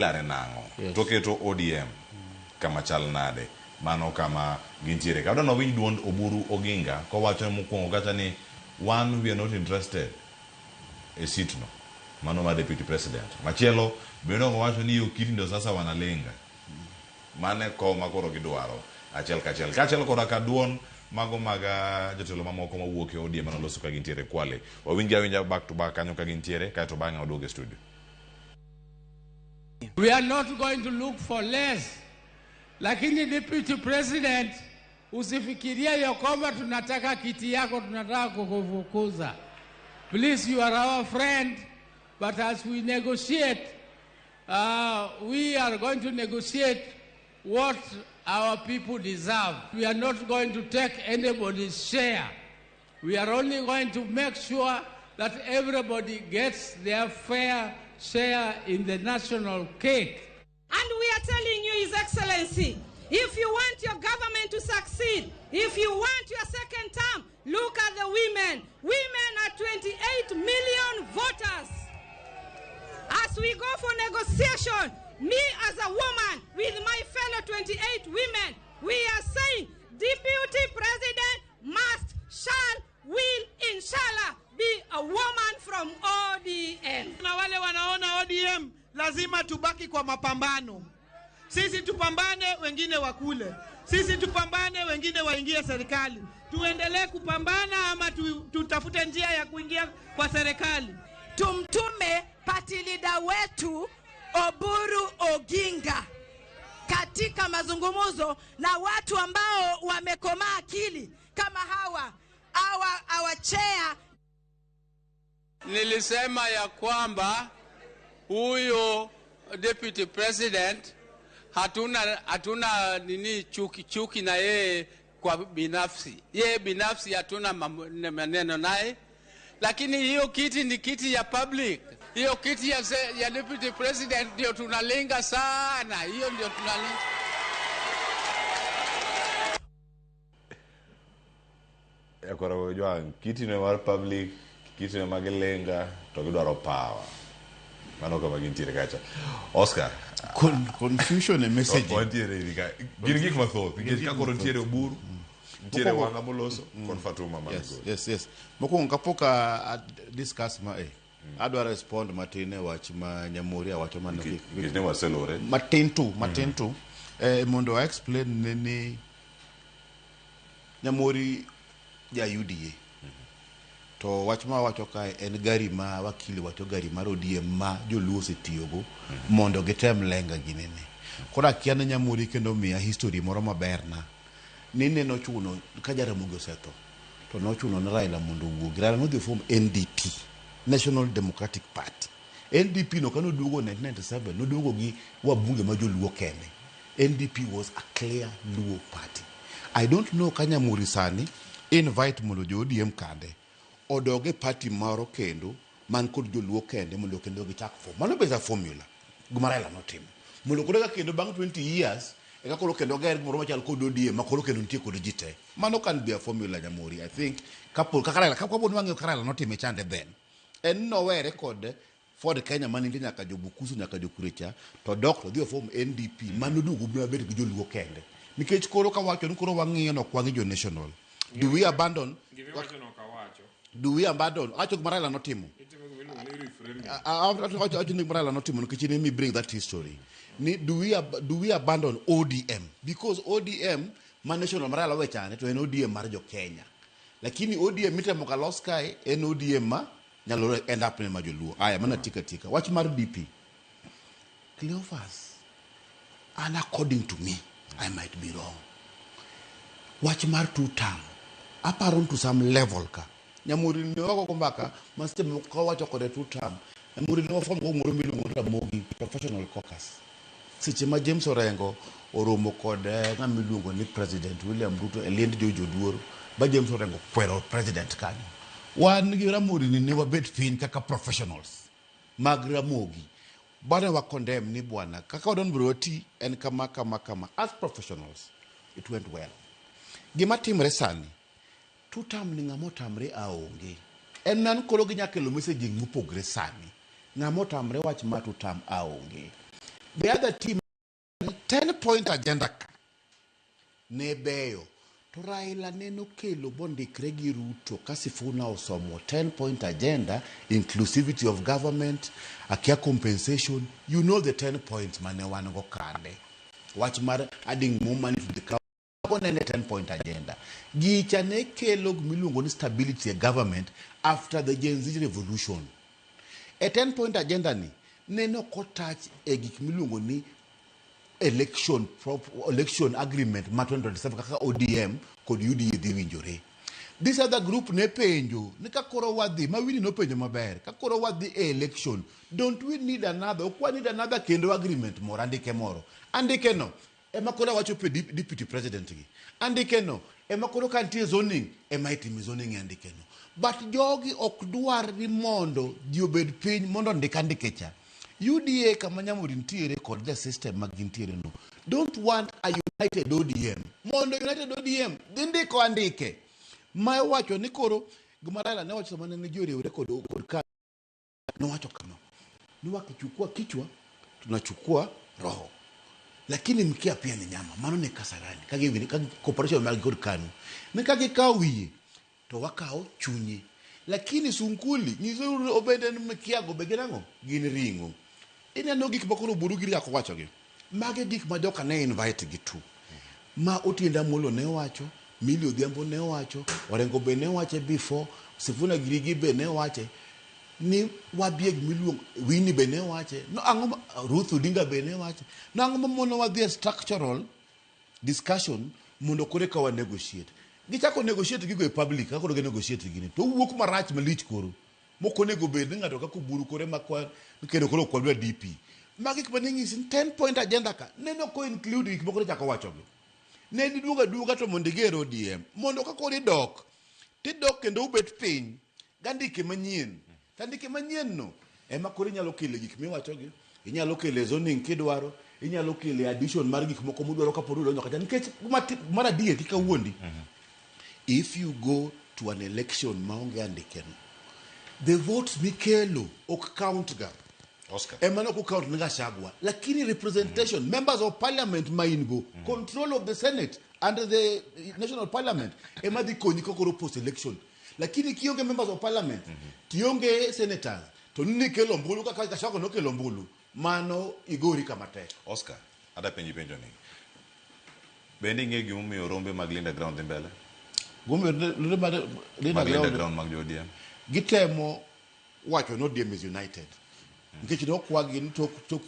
Ilare nang'o? To oketo ODM kama chal nade? Mano kama gintiere. Ka wadwa winj duond Oburu Oginga kowacho mokwongo kacha ni wan we are not interested e seat no. Mano mar deputy president. Machielo bende owacho ni hiyo kiti ndio sasa wanalenga. Mano e kom ma koro gidwaro achiel kachiel. Kaachiel koda ka duond mago mag jotelo mamoko mawuok e ODM manoloso ka gintiere Kwale. Wawinj awinja back to back kanyo ka gintiere kaeto bang'e waduog e studio. We are not going to look for less. Lakini Deputy President, usifikirie ya kwamba tunataka kiti yako, tunataka kukufukuza. Please, you are our friend, but as we negotiate, we are going to negotiate what our people deserve. We are not going to take anybody's share. We are only going to make sure that everybody gets their fair share in the national cake. And we are telling you, His Excellency, if you want your government to succeed, if you want your second term, look at the women. Women are 28 million voters. As we go for negotiation, me as a woman with my fellow 28 women, we are saying Deputy President must, shall, will, inshallah, be a woman from ODM. Na wale wanaona ODM lazima tubaki kwa mapambano. Sisi tupambane, wengine wakule. Sisi tupambane, wengine waingie serikali. Tuendelee kupambana ama tutafute njia ya kuingia kwa serikali. Tumtume party leader wetu Oburu Oginga katika mazungumzo na watu ambao wamekomaa akili kama hawa our chair. Nilisema ya kwamba huyo deputy president hatuna nini chuki na yeye kwa binafsi. Yeye binafsi hatuna maneno naye. Lakini hiyo kiti ni kiti ya public. Hiyo kiti ya deputy president ndio tunalenga sana. Hiyo ndio tunalenga. Ya kora jwang, kiti ne mar public, kiti ne magilenga, to gidwaro power. Mano kama gintiere kacha. Oscar. Confusion e message. Wantiere iri ka. Gin gik mathoth, nikech ka koro nitiere Oburu, nitiere Wanga moloso, kod Fatuma man Yes, go. yes, yes. Mokwongo kapok a discuss ma adwa respond matin e wach ma Nyamori awacho mana Nikech ne waselore. Matin tu, matin tu. Mondo a explain ne ni Nyamori ja UDA. To wach ma wacho kae en gari ma wakili wacho gari mar ODM ma joluo osetiyogo mondo gitem lenga ginene. Koro akia ni Nyamori kendo miya history moro maber na. Ni ne nochuno ka Jaramogi osetho to nochuno ne Raila mondo owuogi. Raila nodhi form NDP, National Democratic Party. NDP no kane oduogo 1997 noduogo gi wabunge ma joluo kende. NDP was a clear Luo party. I don't know ka Nyamori sani invite mondo jo ODM kande odog e party moro kendo man kod joluo kende mondo kendo gichak form. Mano be is a formula gima Raila notimo. Mondo koro eka kendo bang' 20 years eka koro kendo ger gimoro machal kod ODM ma koro kendo nitie kod ji te. Mano can be a formula Nyamori. I think kapo kaka Raila kapo ni wang'eyo kaka Raila notime chande then. En nowere kod Ford Kenya mane nitie nyaka jo Bukusu nyaka jo Kurecha to dok to dhi oform NDP mano duogo biro bet gi joluo kende. Nikech koro ka wacho ni koro wang'iyo no ok wang'i jo national. Do we abandon? Do we abandon? Acho gima Raila notimo. Acho ni gima Raila notimo nikech in emi bring that history. Ni do we abandon ODM? Because ODM ma national ma Raila wechane to en ODM mar jo Kenya. Lakini ODM mitemo ka los kae en ODM ma nyalo end up ne ma joluo. Aya mana tika tika. Wach mar DP. Cleophas, and according to me, I might be wrong. Wach mar two term, aparo to some level ka. Nyamori ne wago go mbaka, ma seche moko ka wacho kode two term, Nyamori ne waform go gimoro miluongo ni Ramogi Professional Caucus. Seche ma James Orengo oromo kod ng'ama iluongo ni President William Ruto e liend George Oduor, ba James Orengo kwero president kanyo. Wan gi Ramogi ni ne wabet piny kaka professionals mag Ramogi. Bane wa condemn ni bwana, kaka wadon biro wati en kama kama kama. As professionals, it went well. Gima timre sani, two term ni ng'ama otamre aonge. En nan koro ginya kelo messaging mopogre sani. Ng'ama otamre wach ma two term aonge. The other team 10 point agenda ka ne beyo to Raila ne nokelo bondikre gi Ruto ka Sifuna osomo 10 point agenda, inclusivity of government, akia compensation, you know the 10 points mane wan go kande. Wach mar adding more money to the crowd nene 10 point agenda. Gicha ne kelo gimiluongo ni stability e government after the Gen Z revolution. E 10 point agenda ni nene ok otouch e gik miluongo ni election agreement ma 2027 kaka ODM kod UDA dhi winjore. This other group ne penjo ni ka koro wadhi ma Winnie nopenjo maber ka koro wadhi e election, don't we need another, ok wa need another kendo agreement moro, andike moro, andike no ema koro awacho pe deputy president gi andike no ema koro ka nitie zoning ema itime zoning e andike no. But jogi ok dwar ni mondo ji obed piny mondo ondik andike cha. UDA kama Nyamori nitiere kod the system ma gintiere no don't want a united ODM. Mondo united ODM dhi ndiko andike ma iwacho ni koro gima Raila ne wacho sama ne ji oriwre kod ka nowacho kama ni wakichukua kichwa tunachukua roho, lakini mkia pia ni nyama. Mano ne Kasarani ka giwinjo ka cooperation margi kod KANU ni ka gikawo wiye to wakawo chunye, lakini sunkuli nyiso obende ni mkiago be gin ang'o, gin ring'o. Ineno gik ma koro Oburu giri ako wachogi, magi gik ma joka ne invite gi tu ma Otiende Amollo ne wacho, Millie Odhiambo ne wacho, Orengo be ne wache before, Sifuna Girigi be ne wache ni wadhi e gimiluongo Winnie be ne wache no ang'o Ruth Odinga be ne wache no ang'o ma mono wadhi e structural discussion mondo koro eka wa negotiate. Gichako negotiate gigo e public kaka koro gi negotiate gini to wuok marach malich koro mok onego bed ni ng'ato kaka Oburu koro ema kwa kendo koro ok wadwa DP. Magi gik mane nyisi ni 10 point agenda ka neno ko include gik moko chako wachogi. Ne giduogo aduoga to mondo iger ODM mondo ka koro idok tidok kendo ubet piny gandike manyien. To andike manyien no ema koro inyalo kele gik miwachogi, inyalo kele zoning kidwaro, inyalo kele addition mar gik moko mudwaro kapod udonjo kacha nikech mar adier kik awuondi. If you go to an election maonge andike no, the votes mikelo ok count ga. Oscar. Ema ne ok count ne Gachagua, lakini representation, members of parliament ma in go, control of the senate and the national parliament ema dhi konyi ka koro post election. Lakini kionge members of parliament, tionge senators, to nikelo ombulu kaka Gachagua nokelo ombulu, mano igori kama tek. Oscar, ada penji penjo ni. Bende ing'eyo gimomiyo rombe mag Linda Ground dhi mbele? Gimomiyo rombe mag Linda Mag Linda Ground Ground mag jo ODM. Gitemo wacho ni ODM is united. Nikech nokwagi ni tok tok